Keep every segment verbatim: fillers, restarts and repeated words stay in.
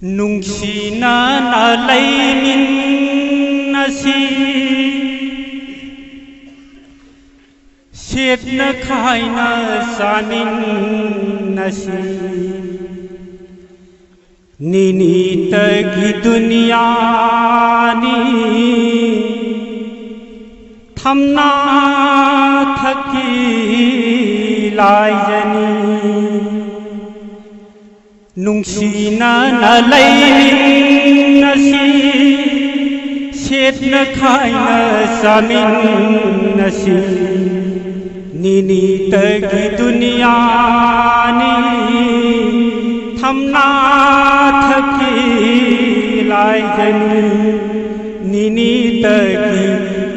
ꯅꯨꯡꯁꯤꯅꯅ ꯂꯩꯃꯤꯟꯅꯁꯤ, ꯁꯦꯠꯅ ꯈꯥꯏꯅ ꯆꯥꯃꯤꯟꯅꯁꯤ꯫ ꯅꯤꯅꯤꯇꯒꯤ ꯗꯨꯅꯤꯌꯥꯅꯤ, ꯊꯝꯅꯥ ꯊꯛꯀꯤ ꯂꯥꯏꯖꯅꯤ꯫ ꯅꯨꯡꯁꯤꯅꯅ ꯂꯩꯃꯤꯟꯅꯁꯤ, ꯁꯦꯠꯅ ꯈꯥꯏꯅ ꯆꯥꯃꯤꯟꯅꯁꯤ꯫ ꯅꯤꯅꯤꯇꯒꯤ ꯗꯨꯅꯤꯌꯥꯅꯤ, ꯊꯝꯅꯥ ꯊꯛꯀꯤ ꯂꯥꯏꯖꯅꯤ꯫ ꯅꯤꯅꯤꯇꯒꯤ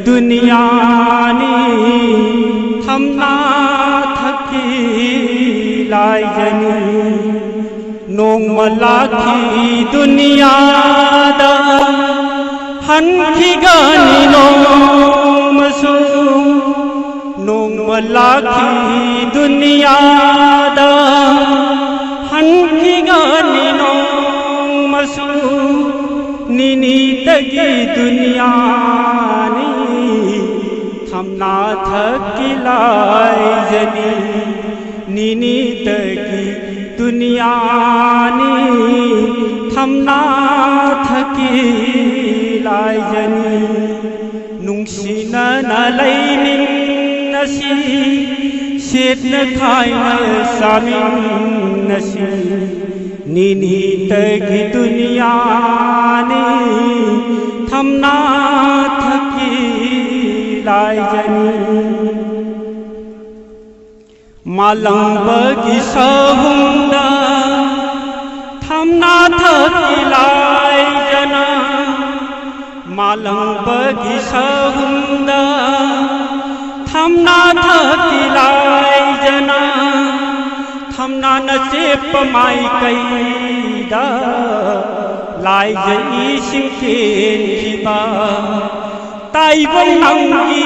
ꯗꯨꯅꯤꯌꯥꯅꯤ, ꯊꯝꯅꯥ ꯊꯛꯀꯤ ꯂꯥꯏꯖꯅꯤ꯫ ꯅꯣꯡꯃ ꯂꯥꯛꯈꯤ ꯗꯨꯅꯤꯌꯥꯗ, ꯍꯟꯈꯤꯒꯅꯤ ꯅꯣꯡꯃꯁꯨ꯫ ꯅꯣꯡꯃ ꯂꯥꯛꯈꯤ ꯗꯨꯅꯤꯌꯥꯗ, ꯍꯟꯈꯤꯒꯅꯤ ꯅꯣꯡꯃꯁꯨ꯫ ꯅꯤꯅꯤꯇꯒꯤ ꯗꯨꯅꯤꯌꯥꯅꯤ, ꯊꯝꯅꯥ ꯊꯛꯀꯤ ꯂꯥꯏꯖꯅꯤ꯫ ꯅꯤꯅꯤꯇꯒꯤ ꯗꯨꯅꯤꯌꯥꯅꯤ, ꯊꯝꯅꯥ ꯊꯛꯀꯤ ꯂꯥꯏꯖꯅꯤ꯫ ꯅꯨꯡꯁꯤꯅꯅ ꯂꯩꯃꯤꯟꯅꯁꯤ, ꯁꯦꯠꯅ ꯈꯥꯏꯅ ꯆꯥꯃꯤꯟꯅꯁꯤ꯫ ꯅꯤꯅꯤꯇꯒꯤ ꯗꯨꯅꯤꯌꯥꯅꯤ, ꯊꯝꯅꯥ ꯊꯛꯀꯤ ꯂꯥꯏꯖꯅꯤ꯫ ꯃꯥꯂꯪꯕꯒꯤ ꯁꯍꯨꯝꯗ ꯊꯝꯅꯥ ꯊꯛꯀꯤ ꯂꯥꯏꯖꯅ, ꯃꯥꯂꯪꯕꯒꯤ ꯁꯍꯨꯝꯗ ꯊꯝꯅꯥ ꯊꯛꯀꯤ ꯂꯥꯏꯖꯅ, ꯊꯝꯅꯥꯅ ꯆꯦꯞꯄ ꯃꯥꯏꯀꯩꯗ ꯂꯥꯏꯖ ꯏꯁꯤꯡ ꯆꯦꯟꯈꯤꯕ꯫ ꯇꯥꯏꯕꯪ ꯅꯪꯒꯤ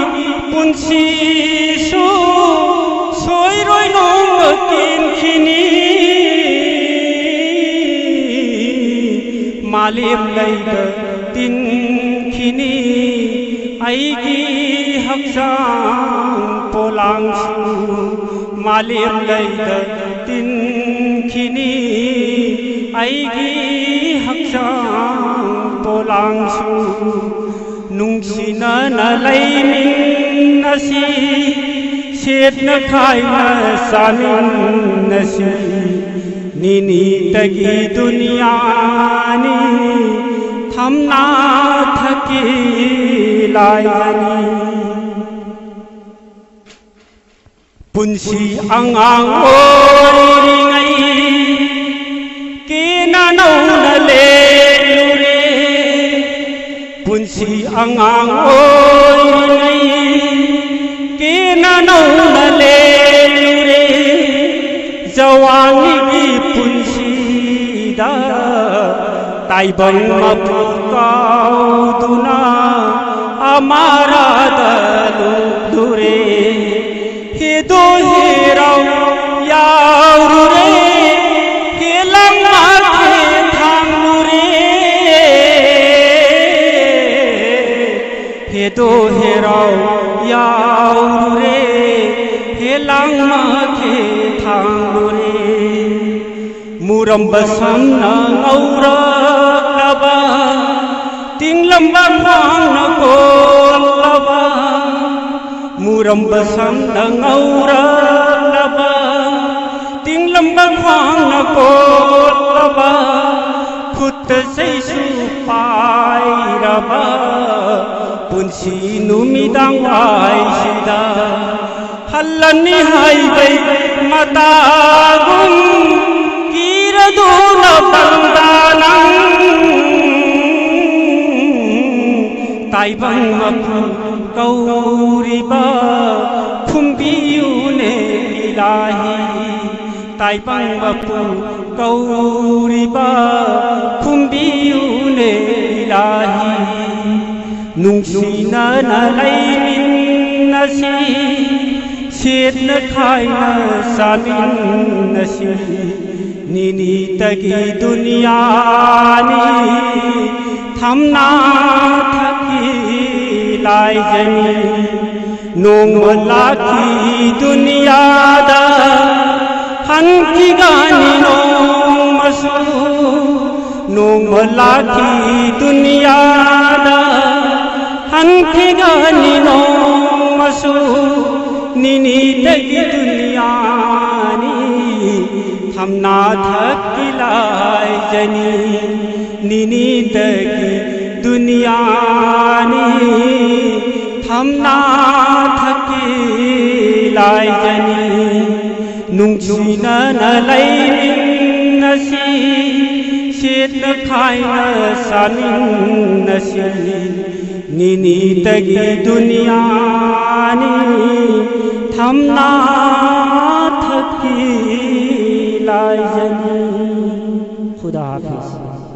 ꯄꯨꯟꯁꯤꯁꯨ ꯁꯣꯏꯔꯣꯏ ꯅꯣꯡꯃ ꯀꯦꯟꯈꯤꯅꯤ꯫ ꯃꯥꯂꯦꯝ ꯂꯩꯗ ꯇꯤꯟꯈꯤꯅꯤ ꯑꯩꯒꯤ ꯍꯛꯆꯥꯡ ꯄꯣꯂꯥꯡꯁꯨ꯫ ꯃꯥꯂꯦꯝ ꯂꯩꯗ ꯇꯤꯟꯈꯤꯅꯤ ꯑꯩꯒꯤ ꯍꯛꯆꯥꯡ ꯄꯣꯂꯥꯡꯁꯨ꯫ ꯅꯨꯡꯁꯤꯅꯅ ꯂꯩꯃꯤꯟꯅꯁꯤ, ꯁꯦꯠꯅ ꯈꯥꯏꯅ ꯆꯥꯃꯤꯟꯅꯁꯤ꯫ ꯅꯤꯅꯤꯇꯒꯤ ꯗꯨꯅꯤꯌꯥꯅꯤ, ꯊꯝꯅꯥ ꯊꯛꯀꯤ ꯂꯥꯏꯖꯅꯤ꯫ ꯄꯨꯟꯁꯤ ꯑꯉꯥꯡ ꯑꯣꯏꯔꯤꯉꯩ ꯀꯦꯅ ꯅꯧꯅ ꯂꯦꯜꯂꯨꯔꯦ꯫ ꯄꯨꯟꯁꯤ ꯑꯉꯥꯡ ꯑꯣꯏꯔꯤꯉꯩ ꯀꯦꯅ ꯅꯧꯅ ꯂꯦꯜꯂꯨꯔꯦ꯫ ꯖꯋꯥꯅꯤꯒꯤ ꯄꯨꯟꯁꯤꯗ ꯇꯥꯏꯕꯪ ꯃꯄꯨ ꯀꯥꯎꯗꯨꯅ ꯑꯃꯥꯔꯥꯗ ꯂꯨꯞꯂꯨꯔꯦ꯫ ꯍꯦꯗꯣ ꯍꯦꯔꯥꯎ ꯌꯥꯎꯔꯨꯔꯦ, ꯍꯦꯂꯝ ꯃꯥꯊꯦ ꯊꯥꯡꯂꯨꯔꯦ꯫ ꯍꯦꯗꯣ ꯍꯦꯔꯥꯎ ꯌꯥꯎꯔꯨꯔꯦ, ꯍꯦꯂꯝ ꯃꯥꯊꯦ ꯊꯥꯡꯂꯨꯔꯦ꯫ ꯃꯨꯔꯝꯕ ꯁꯝꯅ ꯉꯧꯔꯛꯂꯕ, ꯇꯤꯡꯂꯝꯕ ꯈ꯭ꯋꯥꯡꯅ ꯀꯣꯜꯂꯕ, ꯃꯨꯔꯝꯕ ꯁꯝꯅ ꯉꯧꯔꯛꯂꯕ, ꯇꯤꯡꯂꯝꯕ ꯈ꯭ꯋꯥꯡꯅ ꯀꯣꯜꯂꯕ, ꯈꯨꯠꯇ ꯆꯩꯁꯨ ꯄꯥꯏꯔꯕ, ꯄꯨꯟꯁꯤ ꯅꯨꯃꯤꯗꯥꯡ ꯋꯥꯏꯁꯤꯗ ꯍꯜꯂꯅꯤ ꯍꯥꯏꯕꯩ ꯃꯇꯥꯒꯨꯝ ꯀꯤꯔꯗꯨꯅ ꯄꯪꯗꯥ ꯅꯪ꯫ ꯇꯥꯏꯕꯪ ꯃꯄꯨ ꯀꯧꯔꯤꯕ ꯈꯨꯝꯕꯤꯌꯨꯅꯦ ꯏꯂꯥꯍꯤ꯫ ꯇꯥꯏꯕꯪ ꯃꯄꯨ ꯀꯧꯔꯤꯕ ꯈꯨꯝꯕꯤꯌꯨꯅꯦ ꯏꯂꯥꯍꯤ꯫ ꯅꯨꯡꯁꯤꯅꯅ ꯂꯩꯃꯤꯟꯅꯁꯤ, ꯁꯦꯠꯅ ꯈꯥꯏꯅ ꯆꯥꯃꯤꯟꯅꯁꯤ꯫ ꯅꯤꯅꯤꯇꯒꯤ ꯗꯨꯅꯤꯌꯥꯅꯤ, ꯊꯝꯅꯥ ꯊꯛꯀꯤ ꯂꯥꯏꯖꯅꯤ꯫ ꯅꯣꯡꯃ ꯂꯥꯛꯈꯤ ꯗꯨꯅꯤꯌꯥꯗ, ꯍꯟꯈꯤꯒꯅꯤ ꯅꯣꯡꯃꯁꯨ꯫ ꯅꯣꯡꯃ ꯂꯥꯛꯈꯤ ꯗꯨꯅꯤꯌꯥꯗ, ꯍꯟꯈꯤꯒꯅꯤ ꯅꯣꯡꯃꯁꯨ꯫ ꯅꯤꯅꯤꯇꯒꯤ ꯗꯨꯅꯤꯌꯥꯅꯤ, ꯊꯝꯅꯥ ꯊꯛꯀꯤ ꯂꯥꯏꯖꯅꯤ꯫ ꯅꯤꯅꯤꯇꯒꯤ ꯗꯨꯅꯤꯌꯥꯅꯤ, ꯊꯝꯅꯥ ꯊꯛꯀꯤ ꯂꯥꯏꯖꯅꯤ꯫ ꯅꯨꯡꯁꯤꯅꯅ ꯂꯩꯃꯤꯟꯅꯁꯤ, ꯁꯦꯠꯅ ꯈꯥꯏꯅ ꯆꯥꯃꯤꯟꯅꯁꯤ꯫ ꯅꯤꯅꯤꯇꯒꯤ ꯗꯨꯅꯤꯌꯥꯅꯤ, ꯊꯝꯅꯥ ꯊꯛꯀꯤ ꯂꯥꯏꯖꯅꯤ꯫ ꯈꯨꯗꯥ ꯍꯥꯐꯤꯖ꯫